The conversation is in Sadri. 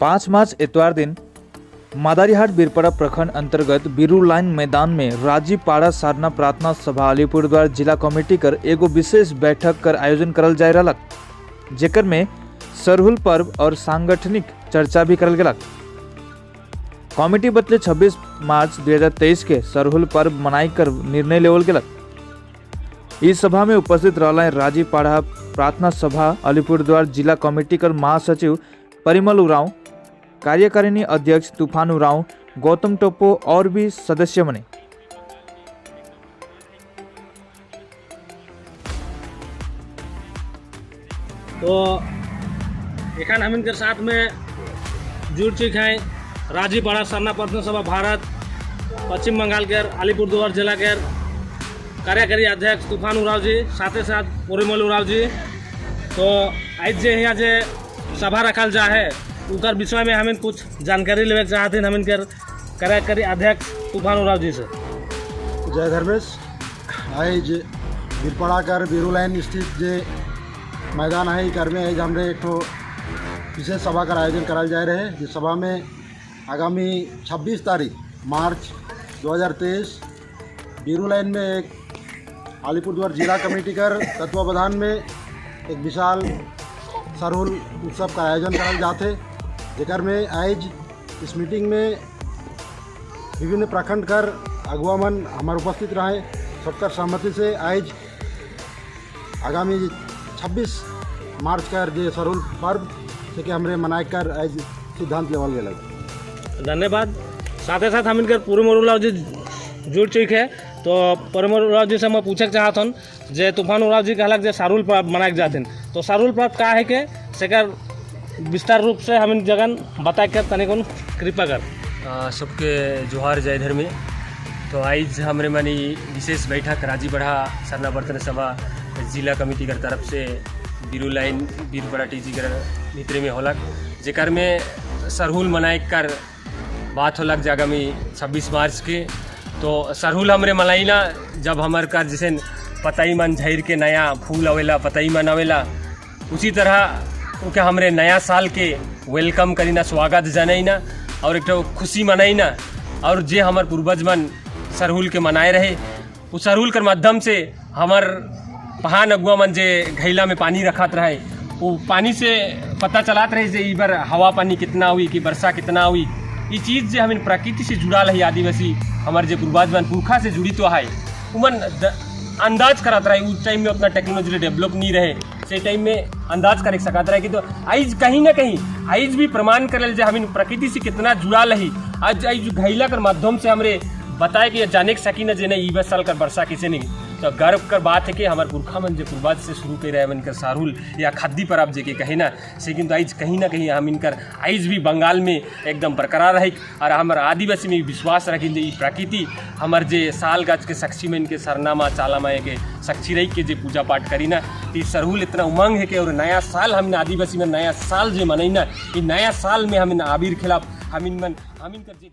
5 मार्च इतवार दिन मादारीहाट बीरपाड़ा प्रखंड अंतर्गत बीरू लाइन मैदान में राजीव पाड़ा साधना प्रार्थना सभा अलीपुरद्वार जिला कमेटी कर एगो विशेष बैठक कर आयोजन करल जाय रहलक, जेकर में सरहुल पर्व और सांगठनिक चर्चा भी करल गेलक। कमेटी बतले 26 मार्च 2023 के सरहुल पर्व मनाई कर निर्णय लेवल गेलक। इस सभा में उपस्थित रहला राजीव पाड़ा प्रार्थना सभा अलीपुरद्वार जिला कमेटी कर महासचिव परिमल उरांव, कार्यकारिणी अध्यक्ष तूफान उरांव, गौतम टोप्पो और भी सदस्य बने। तो एखन हम इनके साथ में जुड़ चुके हैं राजीव पाड़ा सरना प्रार्थना सभा भारत पश्चिम बंगाल के अलीपुरद्वार जिला के कार्यकारी अध्यक्ष तूफान उरांव जी, साथे साथ परिमल उरांव जी। तो आज जे यहाँ जे सभा रखल जा है उकर विषय में हम कुछ जानकारी लेवे के चाहते हैं हम इनके कार्यकारी अध्यक्ष तूफान उरांव जी से। जय धर्मेश। आइज बीरपाड़ा कर बीरू लाइन स्थित जे मैदान है कर में आज हमरे एक ठो विशेष सभा का आयोजन कराल जा रहे हैं, जिस सभा में आगामी 26 तारीख मार्च 2023 बीरू लाइन में एक अलीपुरद्वार जिला कमेटी कर तत्वावधान में एक विशाल सरहुल उत्सव का आयोजन कराल जाते, जेकर में आज इस मीटिंग में विभिन्न प्रखंड कर अगुआ मन हमारे उपस्थित रहे। सबका सहमति से आज आगामी 26 मार्च कर जे सरहुल पर्व से के हमरे मनाए कर आज सिद्धांत लेवल गेल। धन्यवाद। साथे साथ हम इनकर परिमल उरांव जी जुड़ चुके हैं। तो परिमल उरांव जी से मैं पूछे चाहत हन जे तूफान उरांव जी कहलक जे सारुल पर्व मनाए जाते, तो सारुल पर्व का है के सेकर विस्तार रूप से हम जगन बता के तनिकुन कृपा कर। सबके जोहार, जय धर्मी। तो आज हमरे मानी विशेष बैठक राजी बढ़ा सरना बर्तन सभा जिला कमेटी के तरफ से बीरू लाइन बीरपड़ा टीजी के भीतरे में होलक, जेकर में सरहुल मनाए कर बात होलक आगामी 26 मार्च के। तो सरहुल हमरे मनाइला जब हमार कर जैसे पतई मन झैर के नया फूल आवेला, पतई मन आवेला, उसी तरह उनके हमरे नया साल के welcome करीना, स्वागत जनैना और एक ठो खुशी मनाइना। और जे हमार पूर्वज मन सरहुल के मनाए रहे, उस सरहुल के माध्यम से हमार पहान अगुआ मन जे घैला में पानी रखत रहे, वो पानी से पता चलात रहे जे ई बार हवा पानी कितना हुई कि वर्षा कितना हुई। ये चीज़ जे हम प्रकृति से जुड़ा रही, आदिवासी हमारे जे पूर्वज मन पुरखा से जुड़ी तो है, उमन अंदाज करत रहे। उस टाइम में उतना टेक्नोलॉजी डेवलप नहीं रहे, से टाइम में अंदाज करे सकत रहे कि तो आइज कहीं ना कहीं आइज भी प्रमाण करल जे हम प्रकृति से कितना जुड़ा रही। आज आइज घैला कर माध्यम से हमरे बताए कि जाने के सकी न जे नहीं ई साल कर वर्षा किसे नहीं। तो गर्व कर बात है कि हमारे पुरखा मन जो पूर्वज से शुरू कर रहे हैं इनकर सारुल या खाद्य परब जे के कहे ना से, किंतु आइज कहीं ना कहीं हम इनकर आइज भी बंगाल में एकदम बरकरार रहे और हमारे आदिवासी में भी विश्वास रखें जे ई प्रकृति हमार जे साल गाछ के साक्षी में इनके सरनामा चालामा के साक्षी रही के जे पूजा पाठ करी ना। तो सरहुल इतना उमंग है कि और नया साल हमने आदिवासी में नया साल जे मनई ना, ये नया साल में हम आबिर खिलाफ हम इन मन हम इनकर जे